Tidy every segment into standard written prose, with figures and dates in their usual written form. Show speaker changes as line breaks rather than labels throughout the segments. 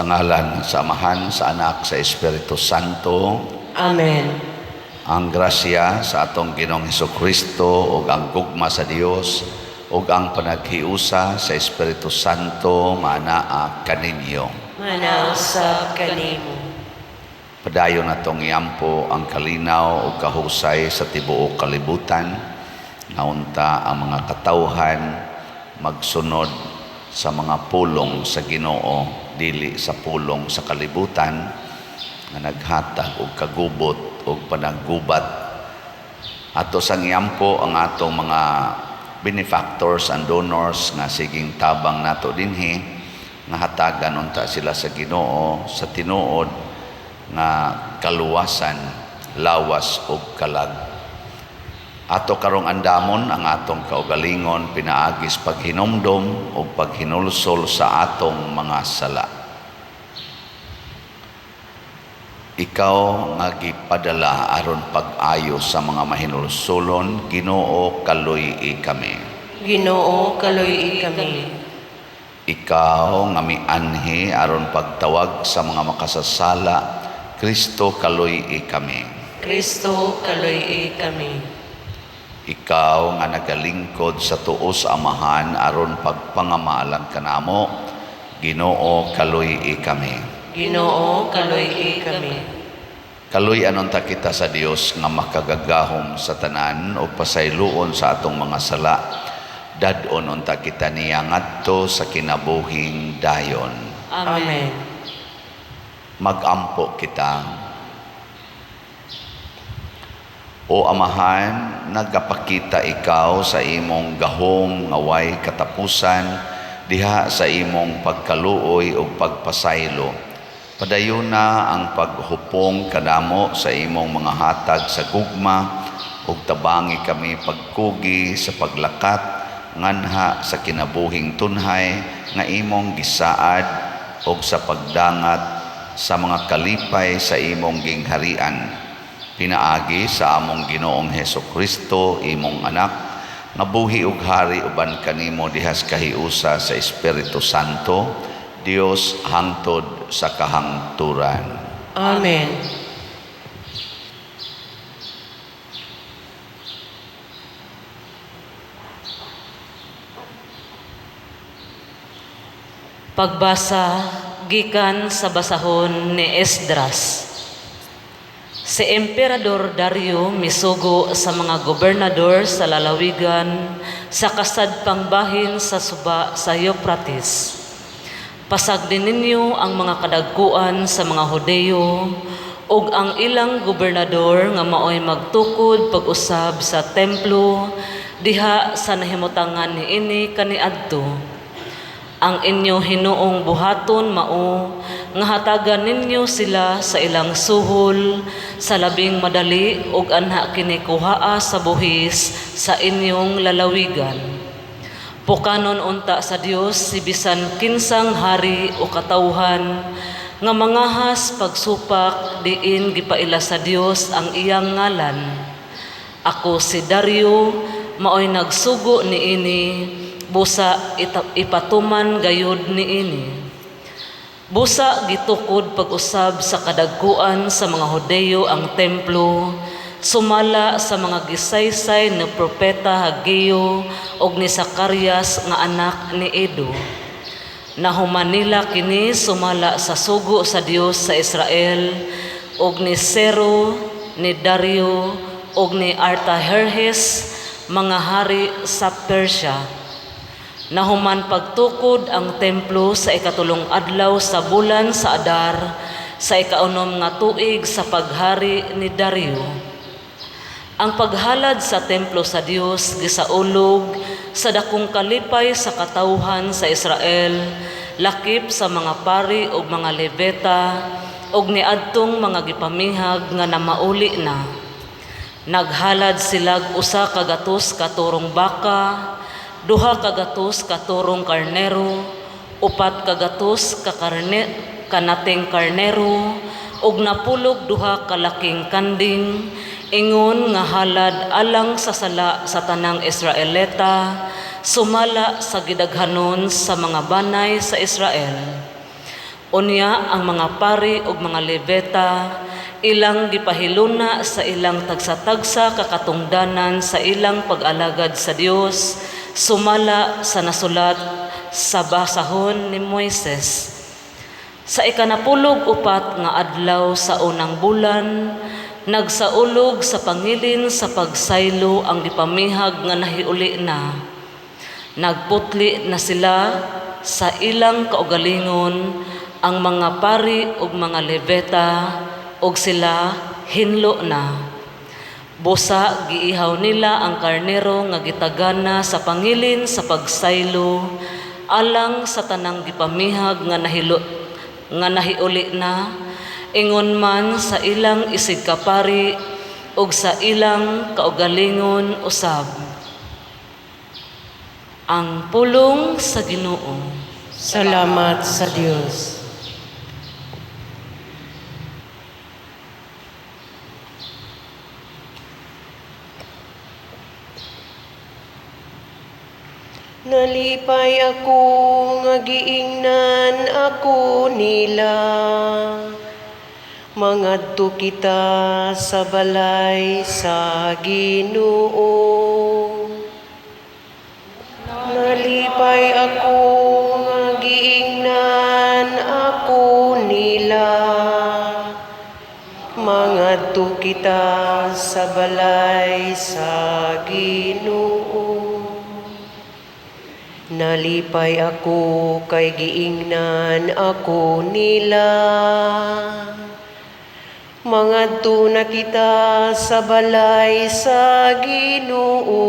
Sa ngalan sa Amahan, sa Anak, sa Espiritu Santo.
Amen.
Ang grasya sa atong Ginoong Kristo ug ang gugma sa Dios ug ang panaghiusa sa Espiritu Santo maanaa kaninyo.
Maanaa usab kanimo.
Padayon natong iampo ang kalinaw ug kahusay sa tibuok kalibutan nga unta ang mga katawhan magsunod sa mga pulong sa Ginoo, dili sa pulong sa kalibutan nga naghatag og kagubot ug panaggubat. Ato sang iampo ang atong mga benefactors and donors nga siging tabang nato dinhi, nga hatagan unta sila sa Ginoo sa tinuod nga kaluwasan, lawas ug kalag. Ato karong andamon ang atong kaugalingon pinaagis paghinumdom ug paghinulsol sa atong mga sala. Ikaw nga gipadala aron pag-ayo sa mga mahinulsolon, Ginoo, kaluy-i kami.
Ginoo, kaluy-i kami.
Ikaw nga mianhi aron pagtawag sa mga makasasala, Kristo, kaluy-i kami.
Kristo, kaluy-i kami.
Ikaw nga nagalingkod sa tuo sa Amahan aron pagpangamalang kanamo, Ginoo, kaluy-i kami.
Ginoo, kaluy-i kami.
Kaluy-an unta kita sa Dios nga makagagahom sa tanan ug pasayloon sa atong mga sala. Dad-on unta kita niya ngadto sa kinabuhing dayon.
Amen.
Magampo kita. O Amahan, nagapakita ikaw sa imong gahom nga way katapusan diha sa imong pagkaluoy ug pagpasaylo. Padayon na ang paghupong kanamo sa imong mga hatag sa gugma ug tabangi kami pagkugi sa paglakat nganha sa kinabuhing tunhay nga imong gisaad ug sa pagdangat sa mga kalipay sa imong gingharian. Pinaagi sa among Ginoong Heso Kristo, imong anak, nga buhi ug hari uban kanimo dihas kahiusa sa Espiritu Santo, Dios hangtod sa kahangturan.
Amen.
Pagbasa gikan sa basahon ni Esdras. Si Emperador Dario misugo sa mga gobernador sa lalawigan sa kasadpang bahin sa suba sa Euphrates. Pasagdi ninyo ang mga kadagkuan sa mga Hudeo ug ang ilang gobernador nga maoy magtukod pag-usab sa templo diha sa nahimutangan niini kaniadto. Ang inyo hinuong buhaton mao nga hatagan ninyo sila sa ilang suhol sa labing madali ug anha kini kuhaa sa buhis sa inyong lalawigan. Pukanon unta sa Dios si bisan kinsang hari o katawhan nga mangahas pagsupak diin gipaila sa Dios ang iyang ngalan. Ako si Dario maoy nagsugo niini, busa ipatuman gayud niini. Busa gitukod pag-usab sa kadagkuan sa mga Hudeo ang templo, sumala sa mga gisaysay ni propeta Hageo og ni Sakarias nga anak ni Edo. Nahuman nila kini sumala sa sugo sa Dios sa Israel og ni Ciro, ni Dario og ni Artaherhes, mga hari sa Persia. Nahuman pagtukod ang templo sa ikatulong adlaw sa bulan sa Adar, sa ikaunom nga tuig sa paghari ni Dario. Ang paghalad sa templo sa Dios gisaulog sa dakong kalipay sa katawhan sa Israel, lakip sa mga pari ug mga Levita ug niadtong mga gipamihag nga namauli na. Naghalad silag 100 ka turong baka, 200 ka turong karnero, 400 ka kanating karnero, ug 92 ka laking kanding, ingon nga halad alang sa sala sa tanang Israelita, sumala sa gidaghanon sa mga banay sa Israel. Unya ang mga pari ug mga Levita ilang gipahiluna sa ilang tagsa-tagsa ka katungdanan sa ilang pag-alagad sa Dios sumala sa nasulat sa basahon ni Moises. Sa 14 nga adlaw sa unang bulan, nagsaulog sa pangilin sa pagsaylo ang gipamihag nga nahiuli na. Nagputli na sila sa ilang kaugalingon ang mga pari ug mga Levita ug sila hinlo na. Busa giihaw nila ang karnero nga gitagana sa pangilin sa pagsaylo alang sa tanang gipamihag nga nahiuli na, ingon man sa ilang isigkapari ug sa ilang kaugalingon usab. Ang pulong sa Ginoo.
Salamat sa Dios. Nalipay ako nga giingnan ako nila. Mangadto kita sa balay sa Ginoo. Nalipay ako nga giingnan ako nila. Mangadto kita sa balay sa Ginoo. Nalipay ako kay giingnan ako nila. Mangadto na kita sa balay sa Ginoo.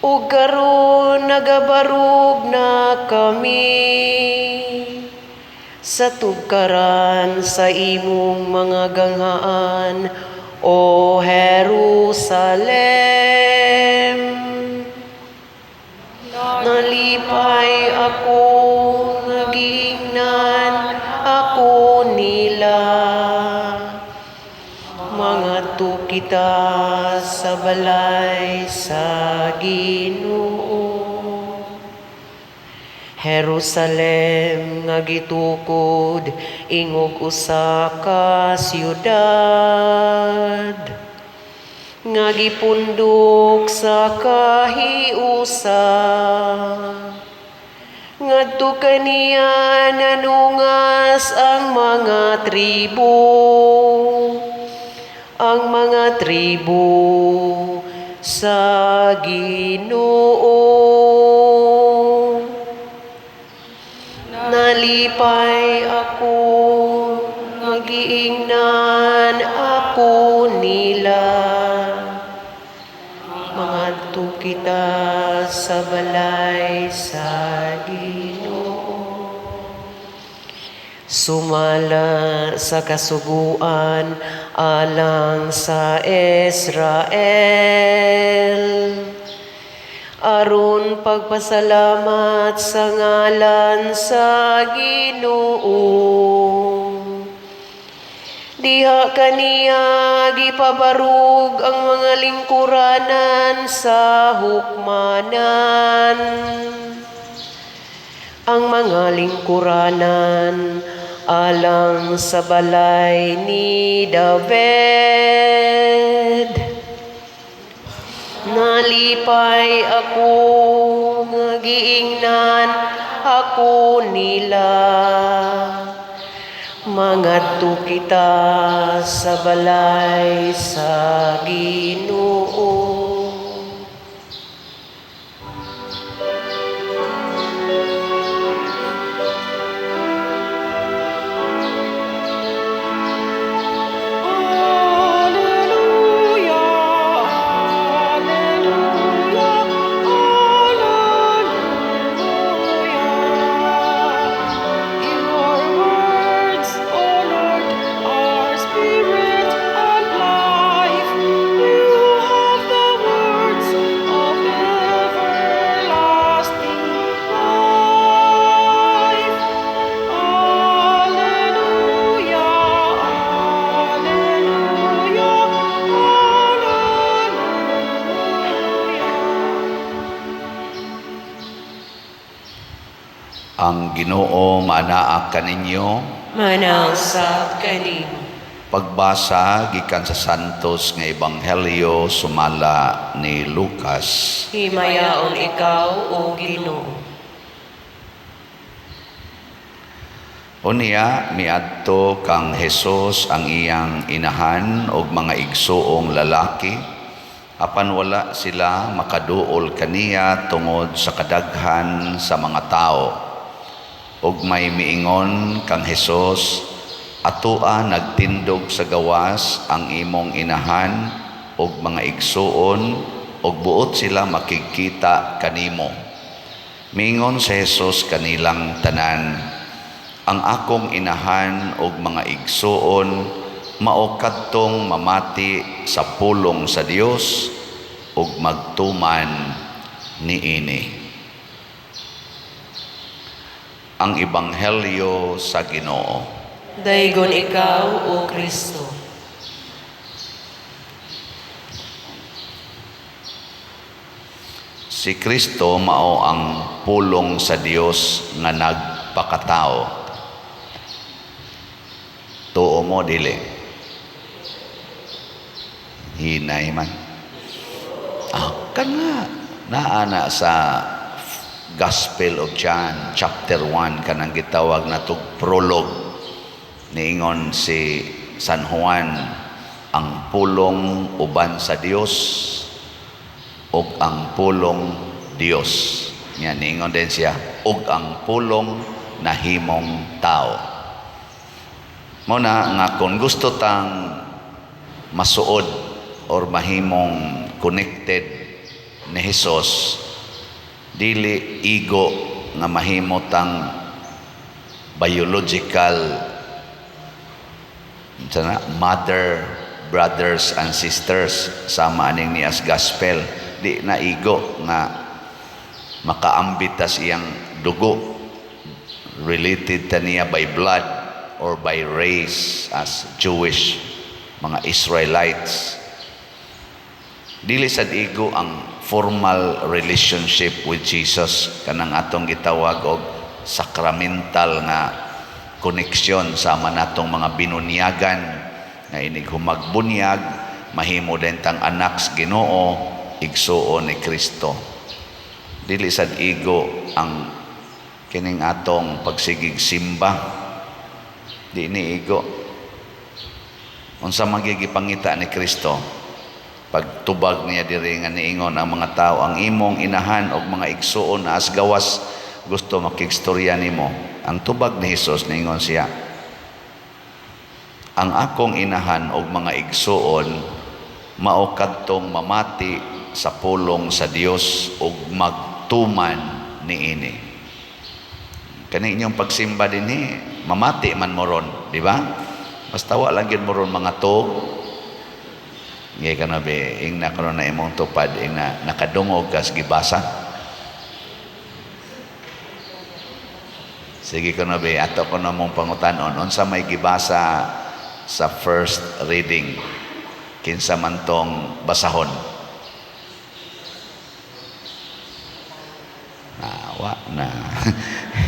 Ug karon nagabarog na kami sa tugkaran sa imong mga ganghaan, O Jerusalem. Nalipay ako nga giingnan ako nila. Mangadto kita sa balay sa Ginoo. Jerusalem nga gitukod ingog usa ka siyudad nga gipundok sa kahiusa. Ngadto kaniya nanungas ang mga tribo, ang mga tribo sa Ginoo. Nalipay ako nga giingnan ako nila. Mangadto kita sa balay sa Ginoo. Sumala sa kasuguan alang sa Israel, aron pagpasalamat sa ngalan sa Ginoo. Diha kaniya gipabarug ang mga lingkuranan sa hukmanan, ang mga lingkuranan alang sa balay ni David. Nalipay ako nga giingnan ako nila. Mangadto kita sa balay sa Ginoo.
Alleluia, Alleluia, Alleluia. Your words, O Lord, are spirit and life. You have
Ang Ginoo maanaa kaninyo.
Manaa usab kanimo.
Pagbasa gikan sa Santos nga Ebanghelyo sumala ni Lucas.
Himayaon ikaw, O Ginoo.
Unya miadto kang Jesus ang iyang inahan og mga igsuong lalaki, apan wala sila makaduol kaniya tungod sa kadaghan sa mga tao. Ug may miingon kang Jesus, "Atoa nagtindog sa gawas ang imong inahan ug mga igsuon, ug buot sila makigkita kanimo." Miingon si Jesus kanilang tanan, "Ang akong inahan ug mga igsuon mao kadtong mamati sa pulong sa Dios ug magtuman niini." Ang Ebanghelyo sa Ginoo.
Daygon ikaw, O Kristo.
Si Kristo mao ang pulong sa Dios nga nagpakatao. Tuo mo dili? Hinay man. Ah, kana naa na sa Gospel of John chapter 1, kanang gitawag natog prologue. Niingon si San Juan, ang pulong uban sa Dios ug ang pulong Dios. Nya niingon din siya, ug ang pulong nahimong tao. Mao na nga kung gusto tang masuod or mahimong connected ni Jesus, dili igo nga mahimo tang biological sana, mother, brothers and sisters, sama aning nias gospel. Di na igo nga makaambit tas iyang dugo, related ta niya by blood or by race as Jewish, mga Israelites. Dili sad igo ang formal relationship with Jesus, kanang atong gitawag og sacramental nga connection sama natong mga binunyagan, nga inig humagbunyag mahimo din tang anak sa Ginoo, igsuon ni Kristo. Dili sad igo ang kining atong pagsigig simba. Di ni igo. Unsa magigipangita ni Kristo pagtubag niya diri nga niingon ang mga tao, "Ang imong inahan og mga igsuon naas gawas, gusto makigstorya nimo"? Ang tubag ni Hesus, niingon siya, "Ang akong inahan og mga igsuon mao kadtong mamati sa pulong sa Dios ug magtuman niini." Kani inyong pagsimba dinhi, mamati man mo ron, di ba? Basta wa lang gyud mo ron mga tug. Ngay ka na be, ingna karon na imong tupad, ingna nakadungog kas gibasa. Sige ko na be, ato ko na mong pangutanon, unsa may gibasa sa first reading? Kinsa man tong basahon? Wa na.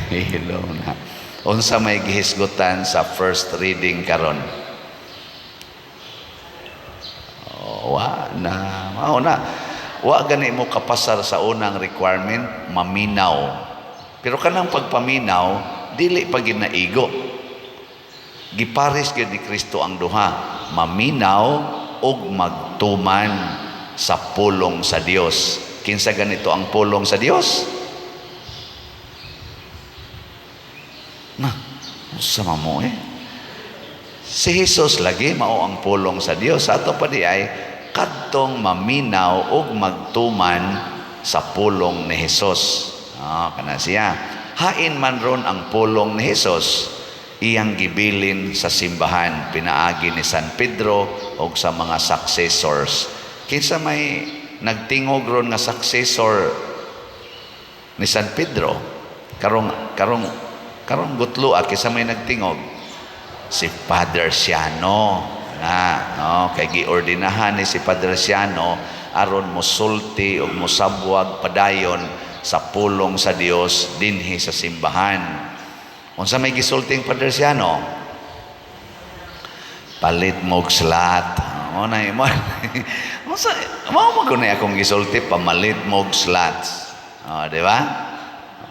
Hello na. Unsa may gihisgutan sa first reading karon? Oh, wa na. Mao na. Wa gani mo kapasar sa unang requirement, maminaw. Pero kanang pagpaminaw, dili pa gid naigo. Gipares gyud ni Kristo ang duha, maminaw ug magtuman sa pulong sa Dios. Kinsa ganito ang pulong sa Dios? Na, unsa man mo eh? Si Jesus lagi mao ang pulong sa Dios. Ato pa di ay kadtong maminaw ug magtuman sa pulong ni Jesus. Kana siya. Hain man ron ang pulong ni Jesus, iyang gibilin sa simbahan pinaagi ni San Pedro og sa mga successors. Kinsa may nagtingog ron nga successor ni San Pedro? Karong gutlo, kinsa may nagtingog? Si Padre Siano. Na, no, kay giordinahan ni si Padre Siano aron mosulti og mosabwag padayon sa pulong sa Dios dinhi sa simbahan. Unsa may gisulting, Padre Siano? Palit mo og slot. Mo na mo. Unsa mao mo kuno akong gisulti, pamalit mo og slots. Oh, di ba?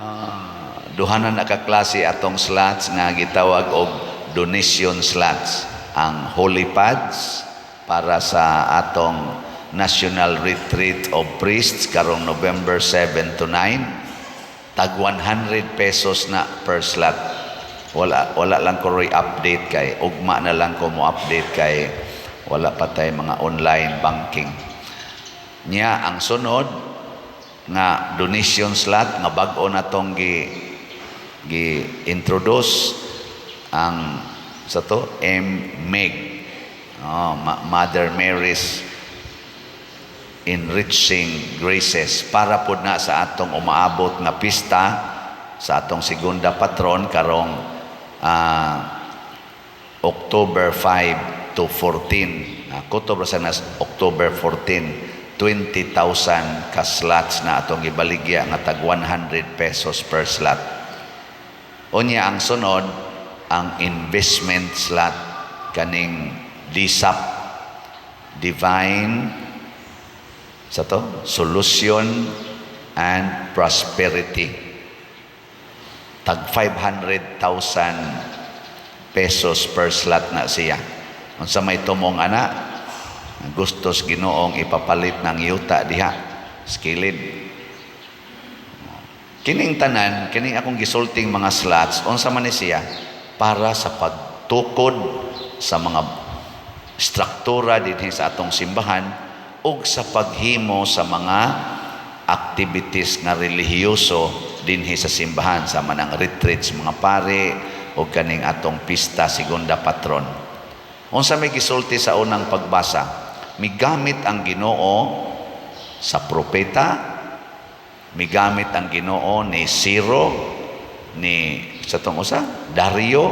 Ah, duha na nakaklase atong slots nga gitawag og donation slots. Ang Holy Pads para sa atong National Retreat of Priests karong November 7 to 9, tag 100 pesos na per slot. Wala lang ko roy update kay ugma na lang ko mo update kay wala pa tay mga online banking. Nya ang sunod nga donation slot nga bag-o na tong gi introduce ang sa to MMEG. Oh, Mother Mary's Enriching Graces, para pod na sa atong umaabot nga pista sa atong segunda patron karong October 5 to 14. Kutob ra sa nas October 14, 20,000 ka slots na atong gibaligya nga tag 100 pesos per slot. Unya ang sunod, ang investment slot kaning DSAP, Divine sa to Solution and Prosperity, tag 500,000 pesos per slot na siya. Unsa may tumong ana, gustos Ginoong ipapalit ng yuta diha skilid. Kining tanan, kining akong gisulting mga slots, unsa man ni siya? Para sa pagtukod sa mga struktura dinhi sa atong simbahan ug sa paghimo sa mga activities nga relihiyoso dinhi sa simbahan, sa manang retreats mga pare o kaning atong pista segunda patron. Unsa may gisulti sa unang pagbasa? Migamit ang Ginoo sa propeta, migamit ang Ginoo ni Ciro, ni sa tong usa, Dario,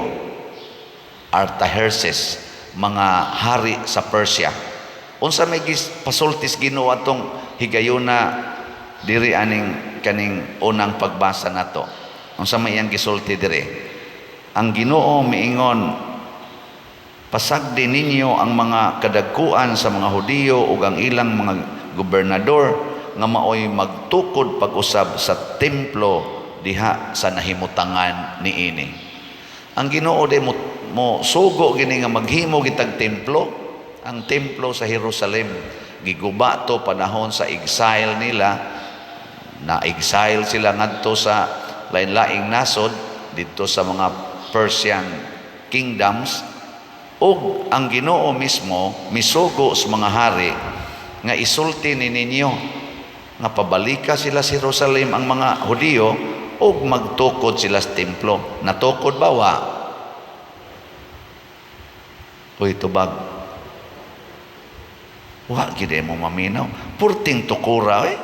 Artaxerxes, mga hari sa Persia. Unsa may pasultis Ginoo atong higayuna diri aning kaning unang pagbasa nato? Unsa may iyang gisulti diri? Ang Ginoo miingon, "Pasagdi ninyo ang mga kadagkuan sa mga Hudiyo ug ang ilang mga gobernador nga maoy magtukod pag-usab sa templo diha sa nahimutangan niini." Ang Ginoo de mo sugo gini nga maghimo gitag templo, ang templo sa Jerusalem. Giguba to panahon sa exile nila, na exile sila ngadto sa lain-laing nasod didto sa mga Persian kingdoms, ug ang Ginoo mismo misugo sa mga hari nga isulti ni ninyo nga pabalika sila sa Jerusalem ang mga Hudiyo ug magtukod sila sa templo. Natukod ba wa? Uy, tubag. Wa gid mo maminaw. Purting tukura eh.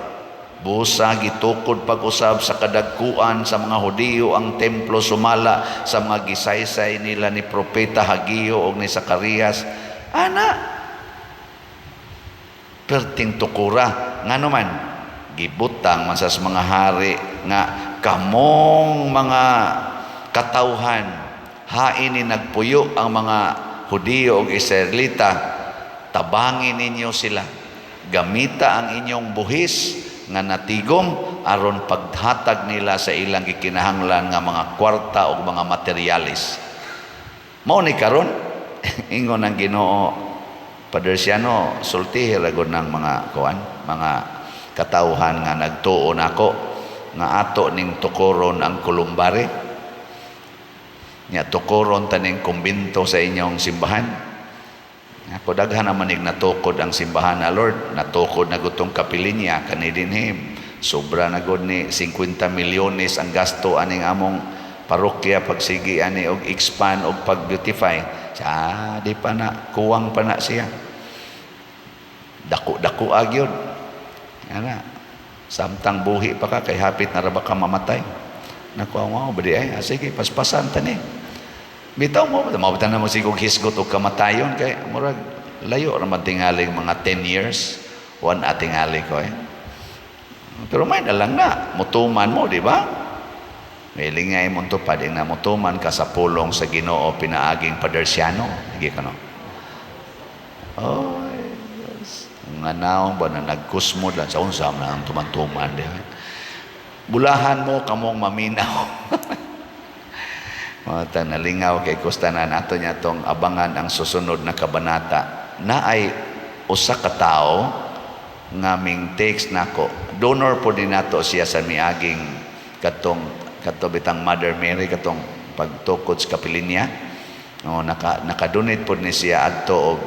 Busa gitukod pag-usab sa kadagkuan sa mga Hudiyo ang templo sumala sa mga gisaysay nila ni Propeta Hageo ug ni Zacarias. Ana, perting tukura. Ngano man gibutang man sa mga hari nga kamong mga katawhan, hain ni nagpuyo ang mga Hudiyo ug Israelita, tabangi ninyo sila, gamita ang inyong buhis nga natigom aron paghatag nila sa ilang gikinahanglan nga mga kwarta o mga materialis. Mao ni karon ingon ang Ginoo. Padre Siano, sultihi ra gud ng mga kuan, mga katawhan nga nagtuo nako nga ato ning tukoron ang kolumbari. Nya tukoron taning kumbinto sa inyong simbahan. Ako, daghan naman nig natukod ang simbahan na Lord, natukod na gutong kapilinya kani dinhi. Sobra na gud ni 50 milyones ang gasto aning among parokya pagsigi ani og expand og pag-beautify. Sa di pa na kuwang pa na siya. Dako-dako agyod. Ana. Samtang buhi pa ka kay hapit na ra ba ka mamatay. Nakuha mo ba di ay? Ah, sige, paspasan ta ni. Bitaw mo, mabtan na mo sigog hisgot og kamatayon kay murag layo ra man tingaling mga 10 years. One atingali ko eh. Pero may na lang na, mutuman mo, di ba? May lingay mong tupad, na mutuman ka sa pulong sa Ginoo pinaaging Padersiano. Hindi ka no? Oh, yes. Nga naong ba na nagkusmod lang sa unsa man ang tuman-tuman di ba? Bulahan mo kamong maminaw. Mga tang nalingaw kay kustanan ato niya tong abangan ang susunod na kabanata na ay usa ka tawo nga ming text nako. Donor po din nato siya sa miaging katong kato bitang Mother Mary, katong pagtukod sa kapilinya. No, naka-donate po ni siya adto og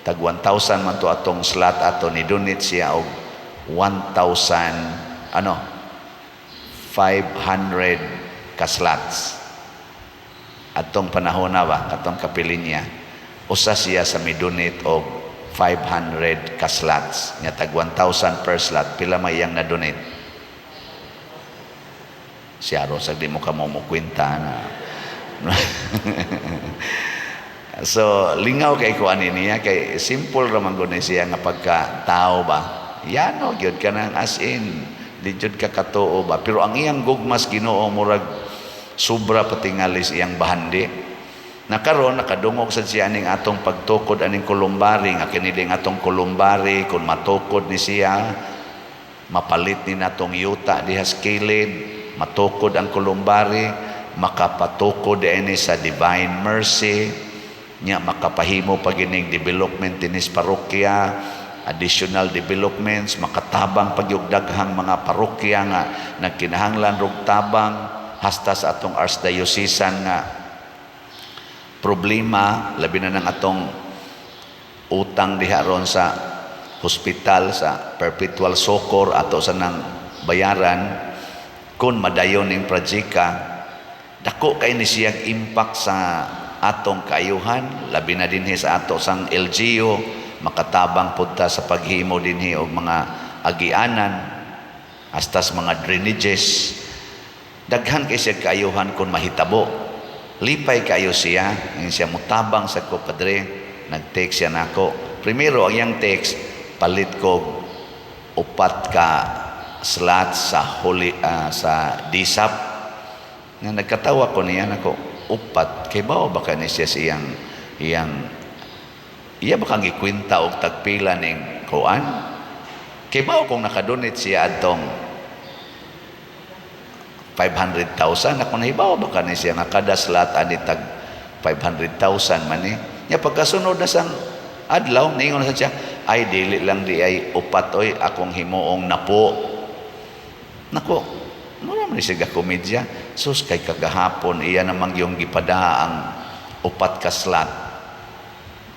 tag 1,000 man to atong slot ato, ni donate siya og 1,000 ano 500 ka slots atong panahon na ba, katong kapilinya. Usa siya sa mi-donate og 500 ka slots nya tag 1,000 per slot. Pila may iyang na-donate? Siya ro sa di mo ka mo kwenta na. So lingaw kay ko ani niya, kay simple ra man gud ni siya nga pagka tao ba. Yano gyud ka nang, as in di jud ka katuo ba, pero ang iyang gugmas Ginoo murag sobra patingalis iyang bahandi na karon nakadungog sad siya aning atong pagtukod aning columbary, nga kini ding atong columbary, kung matukod ni siya, mapalit ni natong yuta diha sa kilid, matukod ang columbary, makapatukod ini sa Divine Mercy nya, makapahimo pa gining development dinis parokya, additional developments, makatabang pagyug daghang mga parokya nga nagkinahanglan rog tabang, hasta sa atong archdiocesan nga problema, labi na ng atong utang diha ron sa hospital sa Perpetual Succor, ato sa nang bayaran. Kung madayon ning projeka, dako kay ni siyang impact sa atong kaayuhan, labi na dinhi sa ato sang LGU, makatabang pud ta sa paghimo dinhi og mga agianan hasta sa mga drainages. Daghan kay siya kaayuhan kung mahitabo. Lipay kayo siya. Ngayon siya mutabang sa ko, "Padre." Nag-text siya nako. Primero ang iyang text, "Palit ko upat ka slot sa holy sa DSAP." Nga nagkatawa ko niya nako, upat kay bawo ba ka ni siya sa iyang iyang iya ba kang gikwenta og tagpila ning kuan? Kay bawo kung nakadonate siya adtong 500,000, ako nahibaw ba ka ni siya nga kada slot ani tag 500,000 man ni nya. Pagkasunod na sang adlaw, ningon na siya, "Ay, dili lang di ay upat oy, akong himuong napo." Nako, mura man siya komedya. Sus, kay kagahapon iya namang yung gipada ang upat ka slot.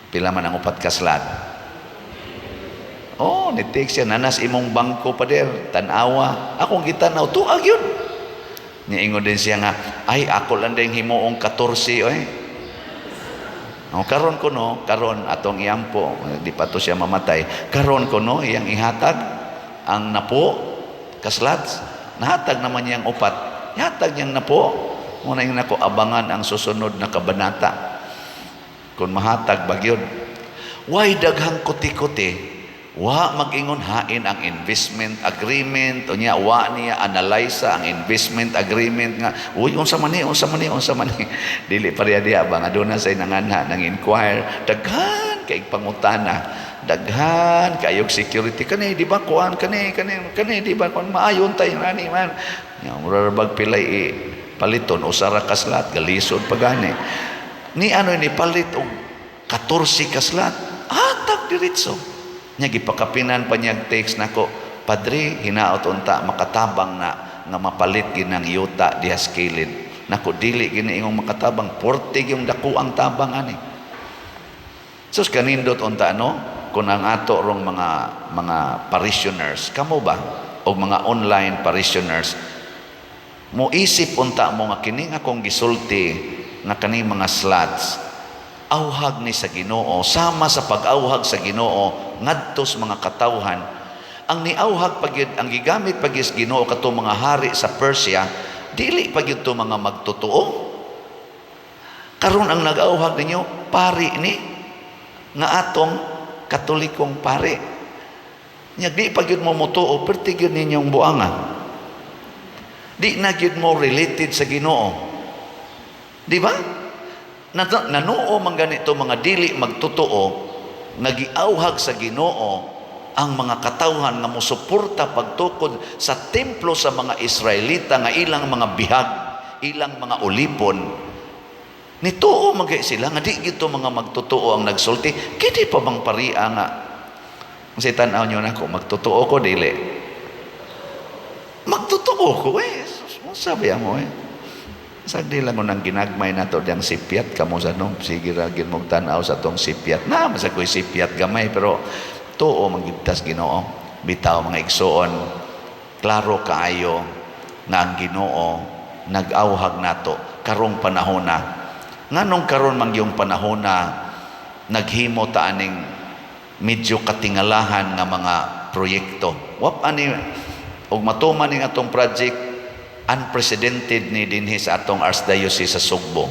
Pila man ang upat ka slot? Oh, ni text siya, "Nanas imong bangko, pader, tan-awa." Akong gitanaw, tuag yun. Niingon din siya nga, "Ay, ako lang din himuong 14, oy." Oh, karon ko no, karon atong iampo, di pa to siya mamatay. Karon ko no, iyang ihatag ang napo ka slots. Nahatag naman niyang upat. Ihatag niyang napo. Muna yung nako, abangan ang susunod na kabanata. Kung mahatag ba gyud. Why daghang kuti-kuti? Wa mag-ingon hain ang investment agreement unya wa niya analyze ang investment agreement nga, "Uy, unsa man ni, unsa man ni, unsa man ni?" Dili pareha diha ba nga doon na say nanganha nang inquire, daghan kay pangutana, daghan kayog security kani, di ba kuan kani kani kani, di ba kuan maayon tay nani man nya, mura ra bag pilay i paliton usa ra ka slot, galisod pa gani ni ano ni palit og 14 ka slot, atag diretso nya. Gipakapinan pa niya text nako, "Padre, hinaot unta makatabang na nga mapalit ginang yuta diha sa kilid." Nako, dili gini ingong makatabang, porte yung dako ang tabang ani. Sus, kanindot unta no, kung ang ato rong mga parishioners, kamo ba o mga online parishioners, mo isip unta mo nga kining akong gisulti nga kaning mga slots auhag ni sa Ginoo, sama sa pag-auhag sa Ginoo ngadto sa mga katawhan. Ang niauhag pagyud, ang gigamit pagyud sa Ginoo kato mga hari sa Persia, dili pagyud to mga magtotoo. Karon ang nag-auhag ninyo, pari ni nga atong Katolikong pari. Nya di pa gyud mo motuo, perti gyud ninyong buanga. Di na gyud mo related sa Ginoo. Di ba? Nanuo man ganito mga dili magtotoo nga giawhag sa Ginoo ang mga katawhan nga mosuporta pagtukod sa templo sa mga Israelita nga ilang mga bihag, ilang mga ulipon. Nituo man kay sila nga di gito mga magtotoo ang nagsulti. Kini pa bang paria nga kasi tan-aw nyo na ko, magtotoo ko dili. Magtotoo ko eh. Sabi mo eh. Sagdi lang ko nang ginagmay na to diyang sipyat kamo sa no. Sige ra gyud mong tan-aw sa tong sipyat. Na masag ko'y sipyat gamay, pero tuo manggigtas Ginoo. Bitaw, mga igsuon, klaro kaayo nga ang Ginoo nag-awhag nato karong panahona. Nganong karon man yung panahona naghimo ta aning medyo katingalahan nga mga proyekto? Wap ani og matuman ning atong project, unprecedented ni dinhi sa atong Archdiocese sa Sugbo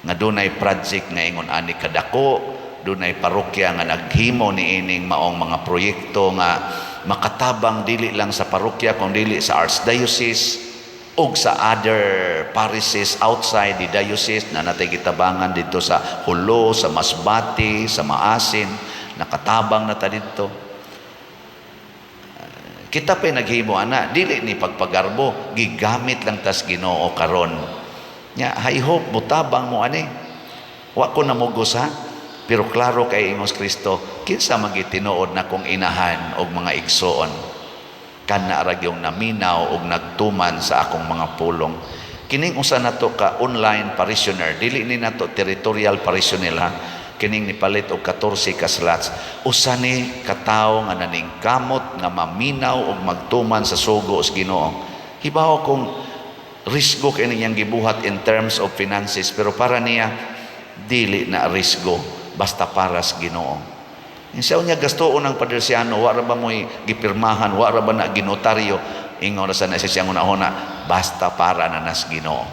nga dunay project nga ingon ani kadako, dunay parokya nga naghimo niining maong mga proyekto nga makatabang dili lang sa parokya kung dili sa archdiocese ug sa other parishes outside the diocese na natay gitabangan dito sa Jolo, sa Masbate, sa Maasin, nakatabang na ta didto. Kita pa'y naghimo ana, dili ni pagpagarbo, gigamit lang tas Ginoo karon. Nya, I hope mutabang mo ani. Wa ko namugos ha, pero klaro kay ingos Kristo, kinsa man gitinuod na kong inahan og mga igsoon? Kana ra gyung naminaw og nagtuman sa akong mga pulong. Kining usa nato ka online parishioner, dili ni nato territorial parishioner ha. Kining nipalit og 14 ka slots. Usa ni katawo nga naningkamot nga maminaw og magtuman sa sugo sa Ginoo. Hibaw kung risgo kay niyang gibuhat in terms of finances, pero para niya dili na risgo basta para sa Ginoo. Insaw niya gastoon ang Padersiano, wa ra ba mo'y gipirmahan, wa ra ba na ginotaryo, ingon ra sa na siyang una-una, basta para na nas Ginoo.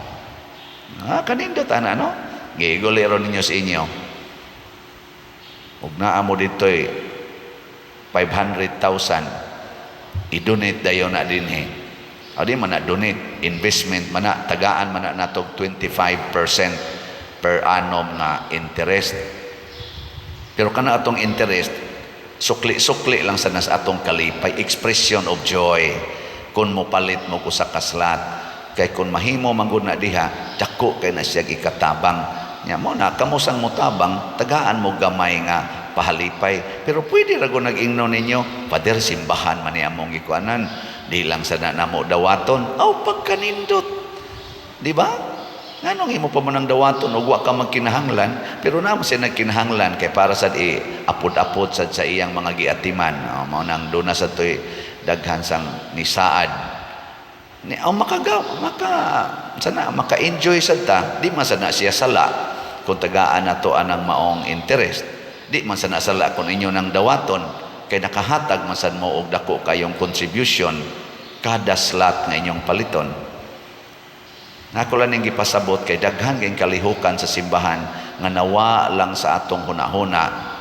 Ah, kanindot ana, no? Giiguli ron ninyo sa inyo. Ug naa mo dito'y 500,000, i-donate dayon na dinhi. O di man na donate, investment man na, tagaan man na natog 25% per annum nga interest. Pero kana atong interest, sukli-sukli lang sa nas atong kalipay, expression of joy. Kung mo palit mo ko sa kaslat, kay kung mahimo man gud na diha, dako kay na siya ikatabang. Nya mo na kamo sang motabang, tagaan mo gamay nga pahalipay. Pero pwede ra gud nag-ingno ninyo, "Father, simbahan man ni among gikuanan, di lang sa na namo dawaton." Aw, pagkanindot. Di ba? Nganong imo pa man ang dawaton ug wa ka magkinahanglan, pero naman siya nagkinahanglan kay para sad i apod-apod sad sa iyang mga giatiman. Oh, mao nang duna sa toy daghan sang nisaad. Ni aw makaga maka sana maka-enjoy sad ta, di man sad na siya sala kung tagaan nato anang maong interest. Di man sad na sala kung inyo nang dawaton kay nakahatag man sad mo og dako kayong contribution kada slot nga inyong paliton. Nako lang ning gipasabot kay daghan kayong kalihukan sa simbahan nga nawa lang sa atong hunahuna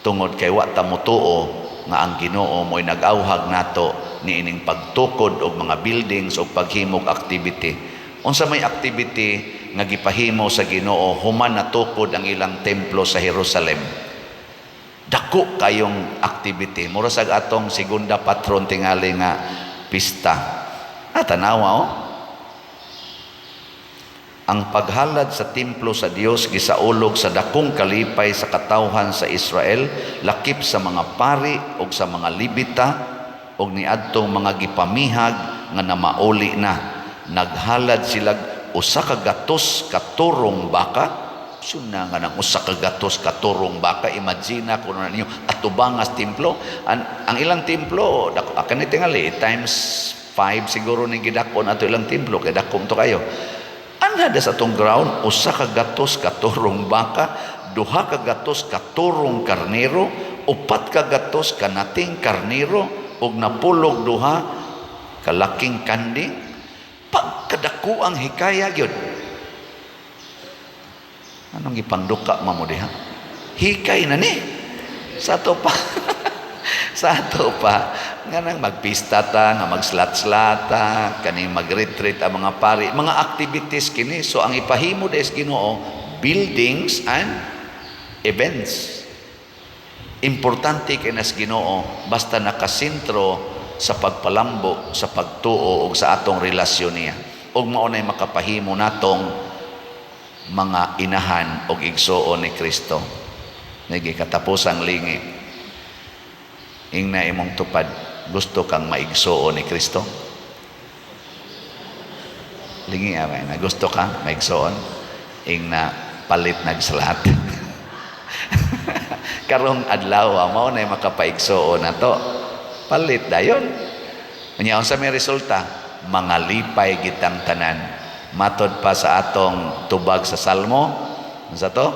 tungod kay wa ta motuo nga ang Ginoo mo'y nag-awhag nato niining pagtukod og mga buildings og paghimog activity. Unsa may activity nga gipahimo sa Ginoo human natukod ang ilang templo sa Jerusalem? Dako kayong activity. Mura sag atong segunda patron tingali nga pista. Ah, tanawa oh. Ang paghalad sa templo sa Dios gisaulog sa dakong kalipay sa katawhan sa Israel, lakip sa mga pari ug sa mga Levita ug niadtong mga gipamihag nga namauli na. Naghalad sila 100 ka turong baka. Suna nga ng 100 ka turong baka, imagine na kuno ninyo atubangas templo. Ang ilang templo dako kani tingali times 5 siguro ning gidakon ato ilang templo kay dako to kayo. Anhada sa atong ground, 100 ka turong baka, 200 ka turong karnero, 400 kanating karnero, ug 92 kalaking kanding. Pagkadako ang hikaya gyud. Anong gipangduka mo diha? Hikay na ni. Sa ato pa. Sa ato pa, nga nang magpista ta, nga magslat-slata, kaning mag-retreat ang mga pari, mga activities kini. So ang ipahimo des Ginoo, buildings and events. Importante kay nas Ginoo basta nakasentro sa pagpalambo, sa pagtuo ug sa atong relasyon niya. Ug mao nay makapahimo natong mga inahan og igsuon ni Kristo. Nagi katapusang lingi. Ingna imong tupad, gusto kang maigsuon ni Kristo? Lingi amay na gusto ka maigsuon? Ingna palit nagsalat. Karong adlaw mao nay makapaigsuon nato. Palit dayon. Unya unsa may resulta? Mga lipay gitang tanan. Matod pa sa atong tubag sa Salmo, unsa to?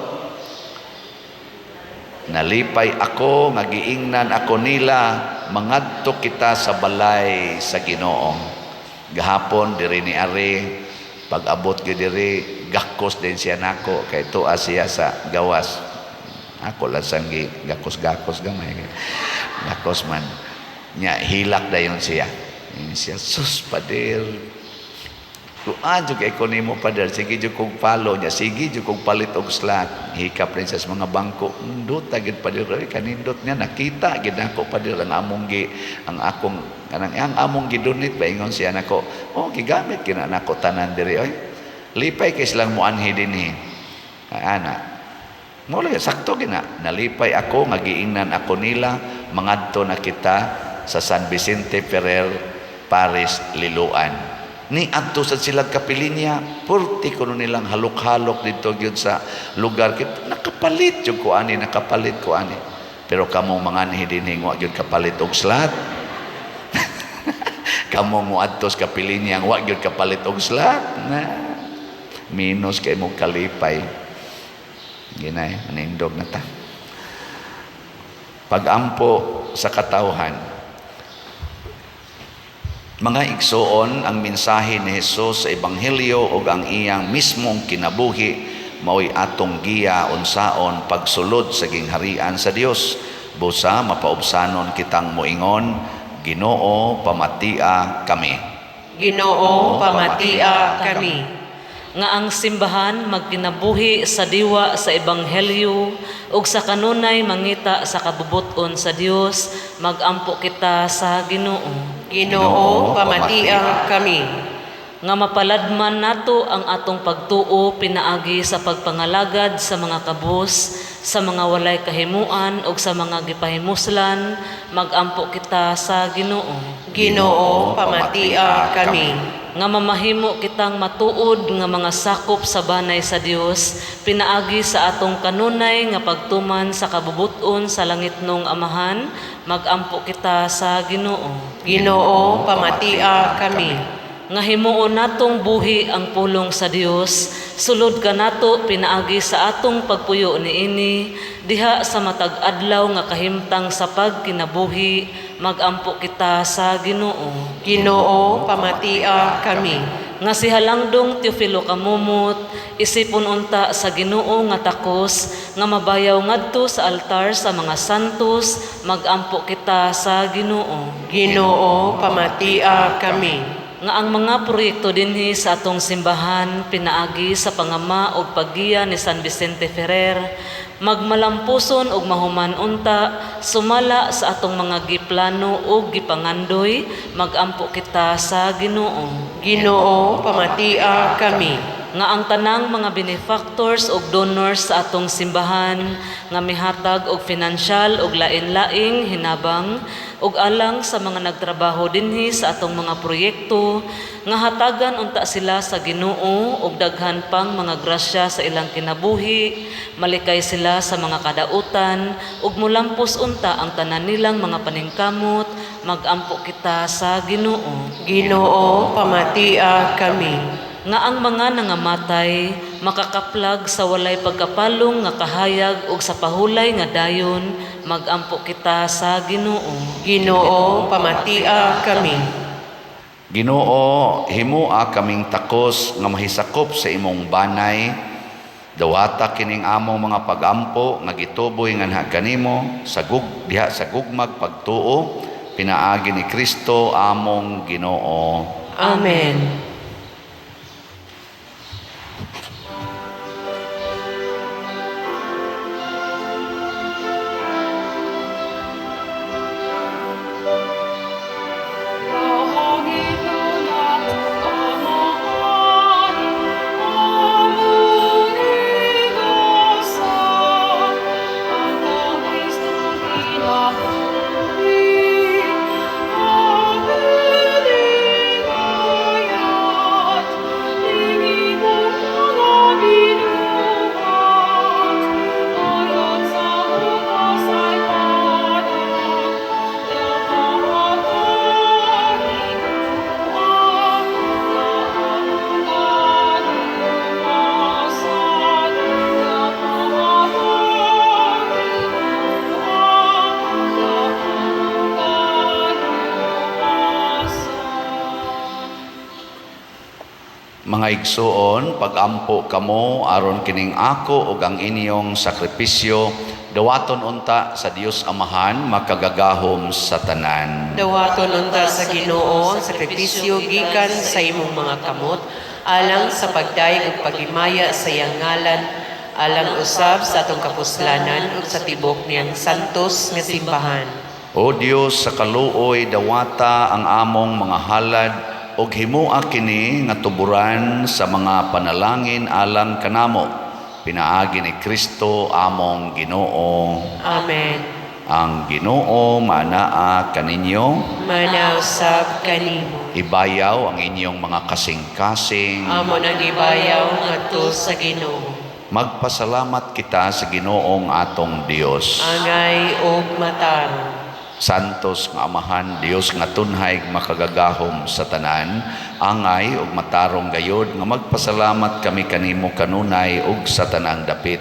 Nalipay ako nga giingnan ako nila, mangadto kita sa balay sa Ginoo. Gahapon diri ni Ari, pag-abot gyud diri, gakos din siya nako kay tuwa siya sa gawas. Ako lang sang gi gakos-gakos gamay. Gakos man. Nya hilak dayon siya. Ingon siya, "Sus, pader. Kuan jud kay ko nimo, pader, sige jud kog follow niya, sige jud kog palit og slot." Hikap rin siya sa mga bangko. Nindot gid, pader, oy, kanindot niya nakita gid nako, pader, ang among gi ang akong kanang ang among gidonate ba, ingon siya nako. Oh, gigamit kina nako tanan diri oy. Lipay kay silang muanhi dinhi. Ana. Mo lagi sakto gina. Nalipay ako nga giingnan ako nila, mangadto na kita sa San Vicente Ferrer Parish, Liloan. Ni adto sa silang kapilinya, purti kuno nilang halok-halok dito gyud sa lugar kit nakapalit jud ko ani, nakapalit ko ani. Pero kamo manganhi dinhi, wa gyud kapalit og slot. Kamo mo adto sa kapilinya, wa gyud kapalit og slot. Na minus kay mo kalipay. Ginay, manindog na ta. Pagampo sa katawhan. Mga igsuon, ang mensahe ni Jesus sa Ebanghelyo ug ang iyang mismong kinabuhi mao'y atong giya unsaon pagsulod sa gingharian sa Dios. Busa mapaubsanon kitang moingon, "Ginoo, pamatia kami."
Ginoo, pamatia kami.
Nga ang simbahan magkinabuhi sa diwa sa ebanghelyo ug sa kanunay mangita sa kabubut-on sa Dios, magampo kita sa Ginoo.
Ginoo, pamatia kami.
Nga mapaladman nato ang atong pagtuo pinaagi sa pagpangalagad sa mga kabus, sa mga walay kahimuan ug sa mga gipahimuslan, magampo kita sa Ginoo.
Ginoo, pamatia kami.
Nga mamahimo kitang matuod nga mga sakop sa banay sa Dios pinaagi sa atong kanunay nga pagtuman sa kabubut-on sa langitnong Amahan, magampo kita sa Ginoo.
Ginoo, pamatia kami.
Nga himuon natong buhi ang pulong sa Dios sulod kanato pinaagi sa atong pagpuyo niini diha sa matag adlaw nga kahimtang sa pagkinabuhi, magampo kita sa Ginoo.
Ginoo, pamatia kami.
Nga si Halangdong Teofilo Camomot isipon unta sa Ginoo nga takos nga mabayaw ngadto sa altar sa mga santos, magampo kita sa Ginoo.
Ginoo, pamatia kami.
Nga ang mga proyekto dinhi sa atong simbahan pinaagi sa pangama og paggiya ni San Vicente Ferrer magmalampuson og mahuman unta sumala sa atong mga giplano ug gipangandoy, magampo kita sa Ginoo.
Ginoo, pamatia kami.
Nga ang tanang mga benefactors ug donors sa atong simbahan nga mihatag og financial ug lain-laing hinabang ug alang sa mga nagtrabaho dinhi sa atong mga proyekto, nga hatagan unta sila sa Ginoo og daghan pang mga grasya sa ilang kinabuhi, malikay sila sa mga kadautan ug mulampos unta ang tanan nilang mga paningkamot, magampo kita sa Ginoo.
Ginoo, pamatia kami.
Nga ang mga nangamatay makakaplag sa walay pagkapalong nga kahayag ug sa pahulay nga dayon, magampo kita sa Ginoo.
Ginoo, pamatia kami.
Ginoo, himua kaming takos nga mahisakop sa imong banay. Dawata kining among mga pagampo nga gituboy nganha kanimo sa diha sa gugmag pagtuo pinaagi ni Kristo among Ginoo.
Amen. Mga igsuon, pagampo kamo aron kining ako ug ang inyong sakripisyo dawaton unta sa Dios Amahan makagagahom sa tanan. Dawaton unta sa Ginoo ang sakripisyo gikan sa imong mga kamot alang sa pagdayeg ug paghimaya sa iyang ngalan, alang usab sa atong kapuslanan ug sa tibok niyang santos nga simbahan.
O Dios, sa kaluoy dawata ang among mga halad ug himoa kini nga tuburan sa mga panalangin alang kanamo pinaagi ni Kristo among Ginoo.
Amen.
Ang Ginoo manaa kaninyo.
Manaw sab kanimo.
Ibayaw ang inyong mga kasing-kasing.
Amo nang ibayaw ngadto sa Ginoo.
Magpasalamat kita sa Ginoong atong Dios.
Angay og matarong.
Santos nga Amahan, Dios nga tunhay makagagahom sa tanan, angay ug matarong gayod nga magpasalamat kami kanimo kanunay ug sa tanang dapit.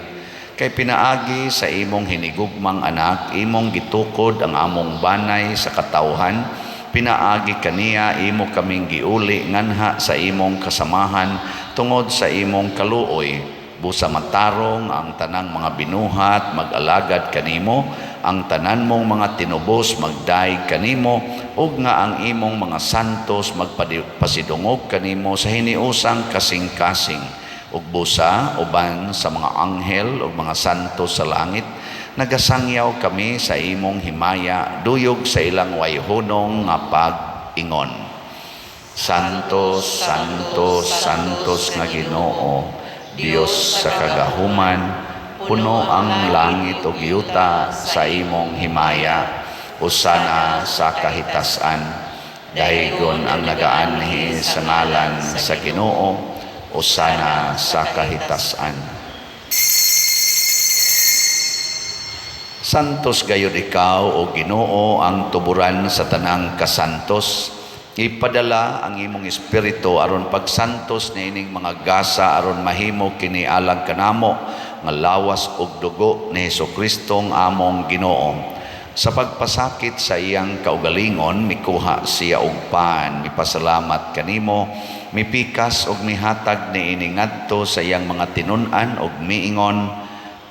Kay pinaagi sa imong hinigugmang anak, imong gitukod ang among banay sa katawhan, pinaagi kaniya imo kaming giuli nganha sa imong kasamahan tungod sa imong kaluoy. Busa matarong ang tanang mga binuhat mag-alagad kanimo, ang tanan mong mga tinubos magdaig kanimo, ug nga ang imong mga santos magpasidungog kanimo sa hiniusang kasing-kasing. Ug busa uban sa mga anghel ug mga santos sa langit, nagasangyaw kami sa imong himaya, duyog sa ilang wayhunong nga pag-ingon. Santos, Santos, Santos nga Ginoo, Dios sa kagahuman, puno ang langit ug yuta sa imong himaya. Usana sa kahitasan, daygon ang nagaanhi sa ngalan sa Ginoo, usana sa kahitasan. Santos gayud ikaw o Ginoo ang tuburan sa tanang kasantos. Ipadala ang imong espiritu aron pagsantos niining mga gasa aron mahimo kini alang kanamo nga lawas ug dugo ni Hesukristo ang among Ginoo. Sa pagpasakit sa iyang kaugalingon, mikuha siya og pan, mipasalamat kanimo, mipikas og mihatag niini ngadto sa iyang mga tinun-an og miingon,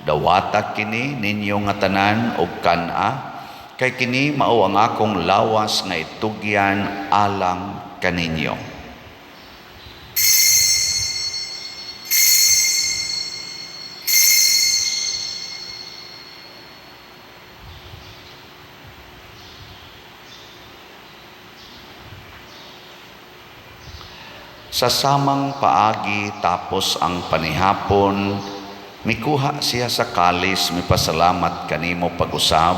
dawata kini ninyo nga tanan og kan-a, kay kini mao ang akong lawas nga itugyan alang kaninyo. Sa samang paagi tapos ang panihapon, mikuha siya sa kalis, mipasalamat kanimo pag-usab,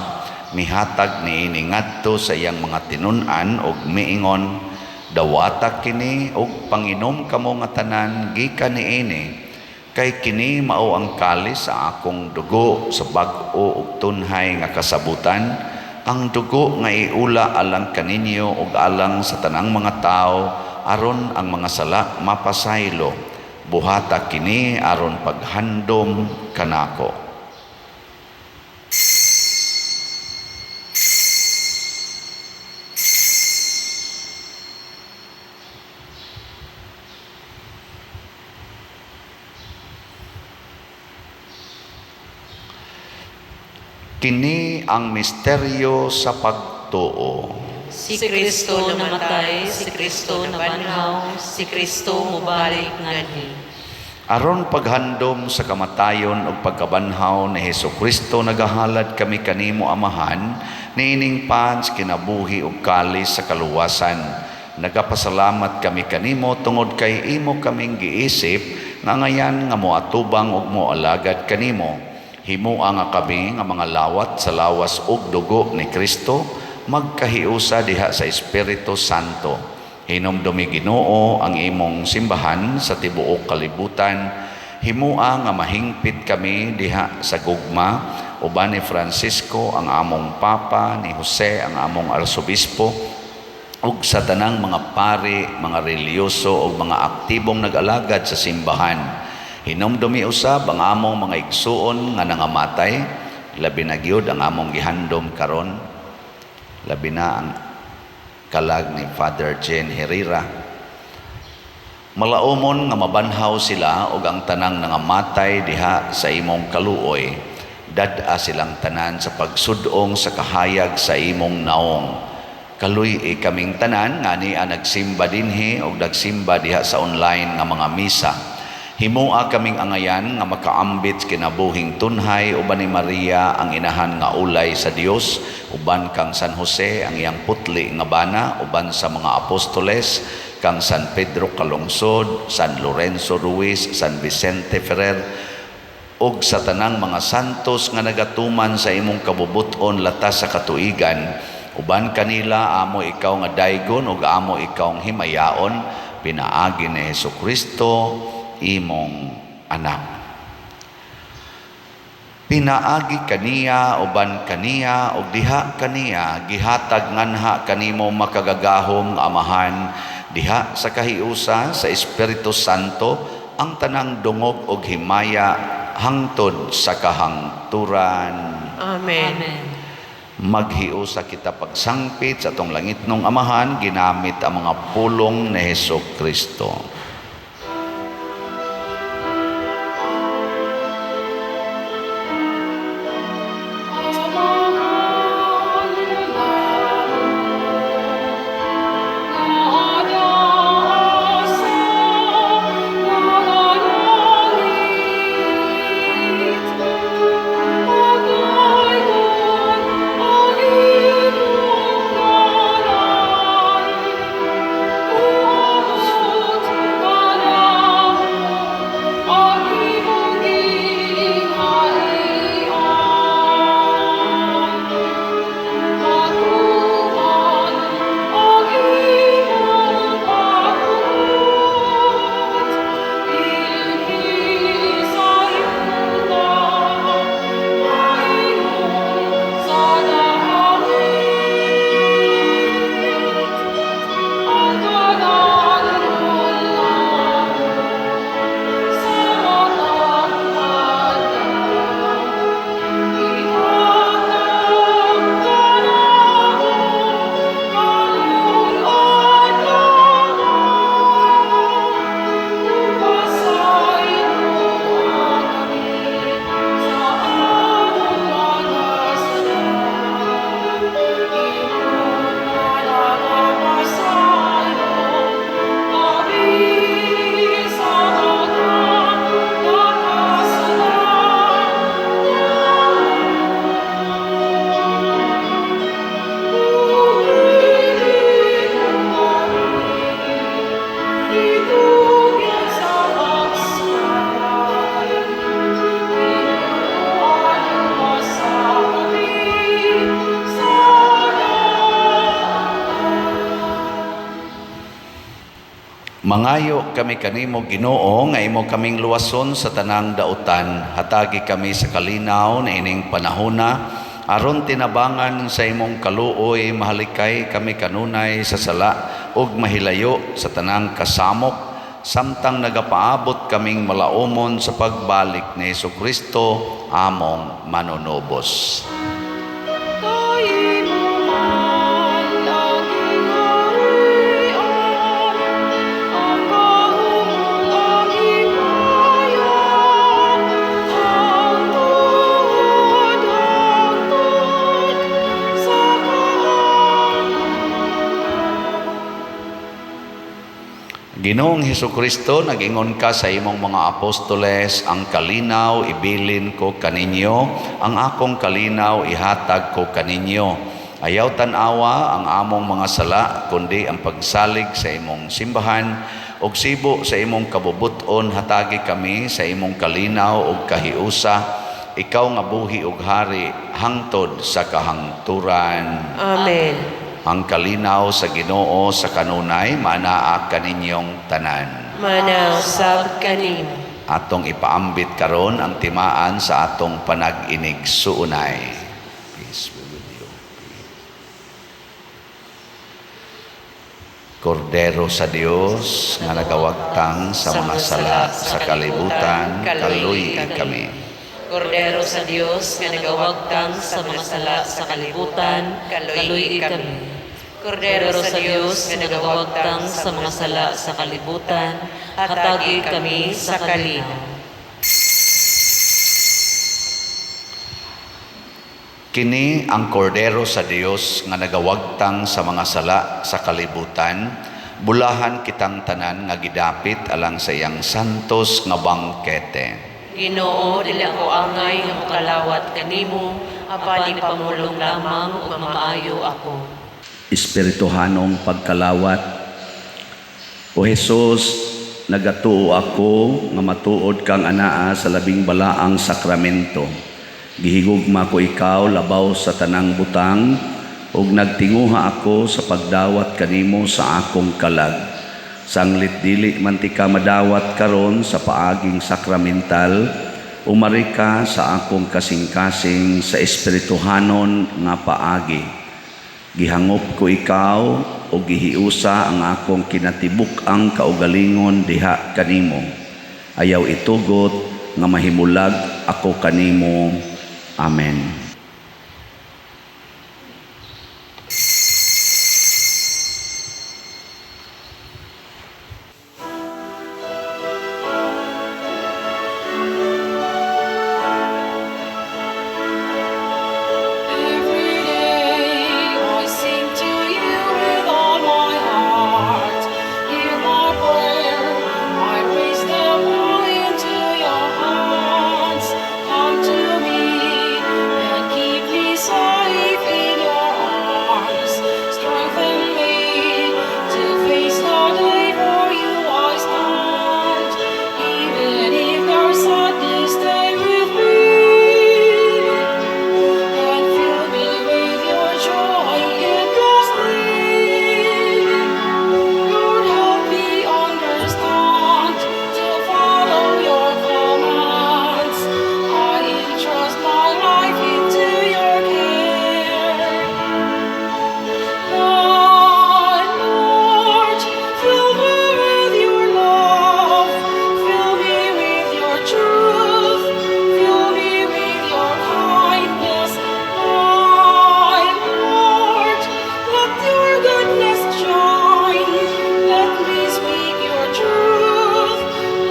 mihatag niini ngadto sa iyang mga tinun-an og miingon, dawata kini og panginom kamo nga tanan gikan niini, kay kini mao ang kalis sa akong dugo sa bag-o ug tunhay nga kasabutan, ang dugo nga iula alang kaninyo ug alang sa tanang mga tawo aron ang mga sala mapasaylo. Buhata kini aron paghandom kanako. Kini ang misteryo sa pagtuo.
Si Kristo namatay, si Kristo nabanhaw, si Kristo mubalik nganhi.
Aron paghandom sa kamatayon ug pagkabanhaw ni Hesus Kristo, nagahalad kami kanimo, Amahan, niining pan sa kinabuhi ug kalis sa kaluwasan. Nagapasalamat kami kanimo tungod kay imo kaming giisip nga angayan nga moatubang ug moalagad kanimo. Himoa nga kami nga mga lawat sa lawas ug dugo ni Kristo magkahiusa diha sa Espiritu Santo. Hinumdumi, Ginoo, ang imong simbahan sa tibuok kalibutan. Himua nga mahingpit kami diha sa gugma uban ni Francisco ang among Papa, ni Jose ang among Arsobispo, ug sa tanang mga pari, mga relihiyoso ug mga aktibong nag-alagad sa simbahan. Hinumdumi usab ang among mga igsuon nga nangamatay, labi na gyud ang among gihandom karon, labi na ang kalag ni Father Jane Herrera. Malaumon nga mabanhaw sila ug ang tanang nangamatay diha sa imong kaluoy. Dad-a silang tanan sa pagsudong sa kahayag sa imong naong. Kaluy-i kaming tanan nga ania nagsimba dinhi ug nagsimba diha sa online nga mga misa. Himoa kaming angayan nga makaambit sa kinabuhing tunhay uban ni Maria ang inahan nga ulay sa Dios, uban kang San Jose ang iyang putli nga bana, uban sa mga apostoles, kang San Pedro Calungsod, San Lorenzo Ruiz, San Vicente Ferrer, ug sa tanang mga santos nga nagatuman sa imong kabubut-on latas sa katuigan. Uban kanila amo ikaw nga daygon ug amo ikaw himayaon pinaagi ni Hesus Kristo, imong anak. Pinaagi kaniya, uban kaniya ug diha kaniya, gihatag nganha kanimo, makagagahom nga Amahan, diha sa kahiusa sa Espiritu Santo, ang tanang dungog ug himaya hangtod sa kahangturan.
Amen.
Amen.
Maghiusa kita pagsangpit sa atong langitnong Amahan ginamit ang mga pulong ni Hesus Kristo.
Amahan namo, nga sa mga langit, Pagdaygon ang imong ngalan, Muabot kanamo ang imong gingharian. Matuman ang imong pagbuot, dinhi sa yuta, pahinon sa langit. Ang kadanon namo sa matag adlaw, ihatag kanamo karong adlaw, Ug pasayloa kami sa among mga sala, Ingon nga nagapasaylo kami sa mga nakasala kanamo. Ug dili mo kami itugyan sa pagsuway, Ginoo, luwasa kami sa dautan.
Mangayo kami kanimo, Ginoo, nga imo kaming luwason sa tanang dautan. Hatagi kami sa kalinaw niining panahona aron tinabangan sa imong kaluoy mahalikay kami kanunay sa sala ug mahilayo sa tanang kasamok samtang nagapaabot kaming malaumon sa pagbalik ni Hesus Kristo among manunubos.
Kay imo man ang gingharian, ang gahom ug ang himaya, hangtod hangturan.
Ginoong Hesukristo, nag-ingon ka sa imong mga apostoles, "Ang kalinaw ibilin ko kaninyo, ang akong kalinaw ihatag ko kaninyo." Ayaw tan-awa ang among mga sala, kundi ang pagsalig sa imong simbahan, ug sibo sa imong kabubuton, hatagi kami sa imong kalinaw ug kahiusa, ikaw nga buhi ug hari hangtod sa kahangturan.
Amen.
Ang kalinaw sa Ginoo sa kanunay manaa kaninyong tanan.
Manaa usab kanimo.
Atong ipaambit karon ang timaan sa atong panag-inigsuonay. Peace be with you. Kordero sa Dios nga nagawagtang sa mga sala sa kalibutan, kaluy kami.
Kordero sa Dios nga nagawagtang sa mga sala sa kalibutan, kaluy kami. Kordero sa Dios nga nagawagtang sa mga sala sa kalibutan, hatagi kami sa kalinaw.
Kini ang kordero sa Dios nga nagawagtang sa mga sala sa kalibutan, bulahan kitang tanan nga gidapit alang sa iyang santos nga bangkete.
Ginoo, dili ako angay nga mokalawat kanimo, apan ipamulong lamang
ug mamaayo ako.
Espirituhanong pagkalawat. O Jesus, nagatuo ako nga matuod kang anaa sa labing balaang sakramento. Gihigugma ko ikaw labaw sa tanang butang ug nagtinguha ako sa pagdawat kanimo sa akong kalag. Sanglit dili man tika madawat karon sa paaging sakramental, umari ka sa akong kasing-kasing sa espirituhanon nga paagi. Gihangop ko ikaw o gihiusa ang akong kinatibuk-ang kaugalingon diha kanimo. Ayaw itugot nga mahimulag ako kanimo. Amen.
Every day I sing to you with all my heart. Hear my prayer, I raise them all into your hands. Come to me and keep me safe in your arms. Strengthen me to face the day, for you I stand. Even if there's sadness, stay with me. And fill me with your joy endlessly. Lord, help me understand to follow your commands. I entrust my life into your care. My Lord, fill me with your love, fill me with your truth, fill me with your kindness. My Lord, let your goodness shine. Let me speak your truth.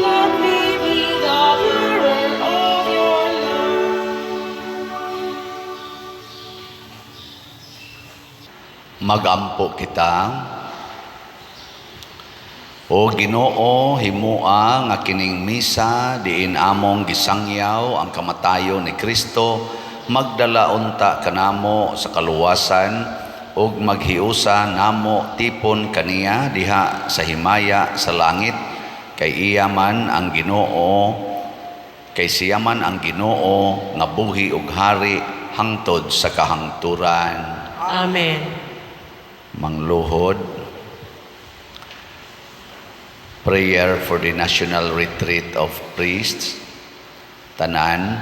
Let me be the bearer of your love.
Magampo kita. O Ginoo, himua nga kining misa diin among gisangyaw ang kamatayon ni Kristo magdala unta kanamo sa kaluwasan ug maghiusa namo tipon kaniya diha sa himaya sa langit, kay iya man ang Ginoo, kay siya man ang Ginoo nga buhi ug hari hangtod sa kahangturan.
Amen.
Mangluhod. Prayer for the National Retreat of Priests. Tanan,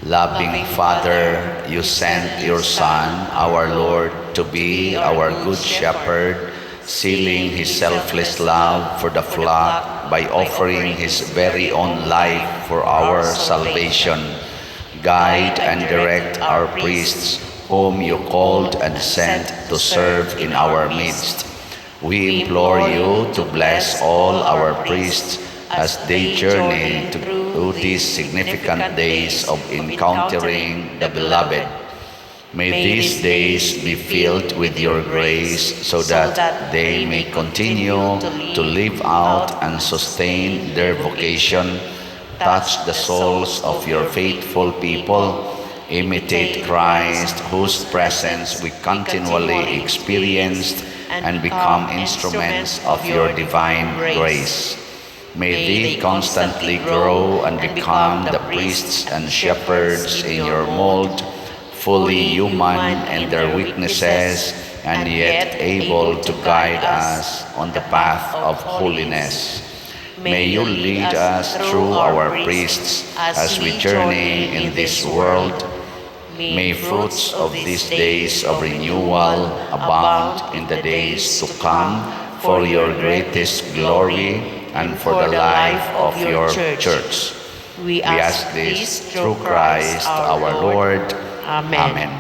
loving Father, you sent your Son, our Lord, to be our good shepherd, sealing his selfless love for the flock by offering his very own life for our salvation. Guide and direct our priests, whom you called and sent to serve in our midst. We implore you to bless all our priests as they journey through these significant days of encountering the beloved. May these days be filled with your grace so that they may continue to live out and sustain their vocation, touch the souls of your faithful people, imitate Christ, whose presence we continually experienced, and become instruments of your divine grace. May they constantly grow and become the priests and shepherds in your mold, fully human in their weaknesses and yet able to guide us on the path of holiness. May you lead us through our priests as we journey in this world. May fruits of these days of renewal abound in the days to come for your greatest glory and for the life of your church.
We
We ask this through Christ our Lord.
Amen.
Amen.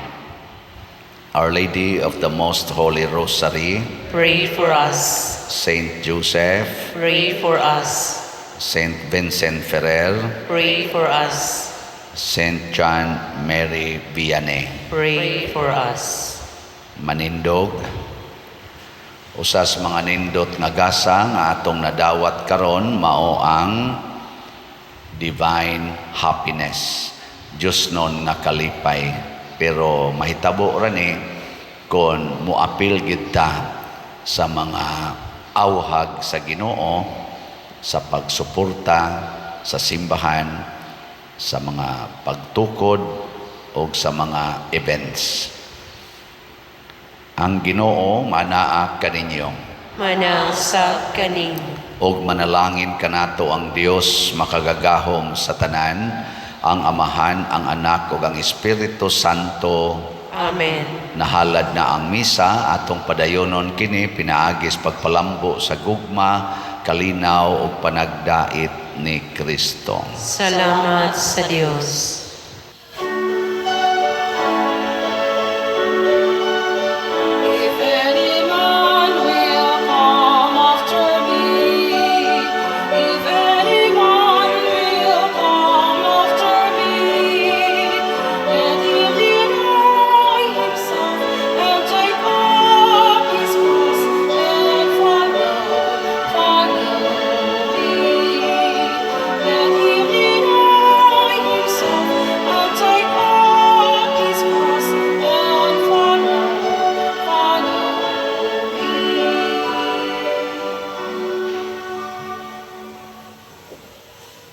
Our Lady of the Most Holy Rosary,
Pray for us.
Saint Joseph,
Pray for us.
Saint Vincent Ferrer,
Pray for us.
Saint John Mary Vianney.
Pray for us.
Manindog, usas mga nindot nga gasa nga atong nadawat karon mao ang divine happiness. Diyos nun nga kalipay. Pero mahitabo ra ni kon moapil gid ta sa mga awhag sa Ginoo sa pagsuporta sa simbahan, sa mga pagtukod o sa mga events. Ang Ginoo manaa kaninyo.
Manaa sab kaninyo.
Og manalangin kanato ang Dios makagagahom sa tanan, ang Amahan, ang Anak ug ang Espiritu Santo.
Amen.
Nahalad na ang misa, atong padayonon kini pinaagi sa pagpalambo sa gugma, kalinaw ug panagdait ni Kristo.
Salamat sa Dios.